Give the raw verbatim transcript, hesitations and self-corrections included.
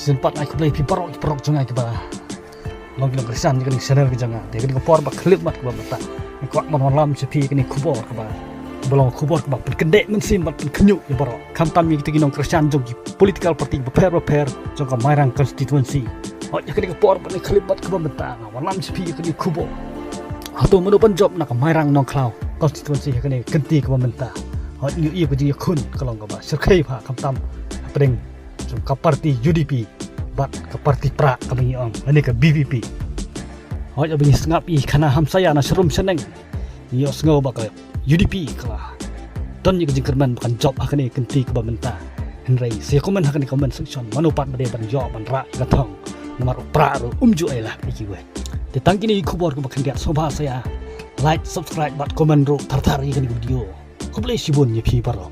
Sngewbha ai khublei phi baroh ki paralok jong nga kiba long ki nongkyrshan ïa kane ka channel ka jong nga. Te kane ka por ba khyllipmat kaba mynta nga kwah ban wanlam sha phi ïa kane ka khubor kaba, ba long ka khubor kaba pynkyndit mynsiem bad pynkhynñiuh ïa baroh, khamtam ïa kita ki nongkyrshan jong ki political party bapher bapher jong ka Mairang constituency. Hooid, ïa kane ka por ba khyllipmat kaba mynta nga wanlam sha phi ïa kane ka khubor. Hato mano ban jop na ka Mairang Nongkhlaw constituency ha kane ka kynti kaba mynta? Hooid, ngi ïohi ka jingïakhun ka long kaba shyrkhei bha, khamtam hapdeng jong ka party U D P bad ka party prah kaba ngi ong lane ka V P P. Hooid, haba ngi sngap ïa ki khana hamsaïa na sharum shaneng, ngi ïohsngew ba ka U D P ka la don ïa ka jingkyrmen ba kan jop ha kane ka kynti kaba mynta. Hynrei sa ïa comment ha kane ka comment section, mano pat ba dei ban ïoh ban rah ïa ka thong, namar u prah ruh um ju ai lad ïa kiwei. Te tang kine ki khubor kiba khyndiat, sngewbha sa ïa like, subscribe bad comment ruh thar thar ïa kane ka video. Khublei shibun ïa phi baroh.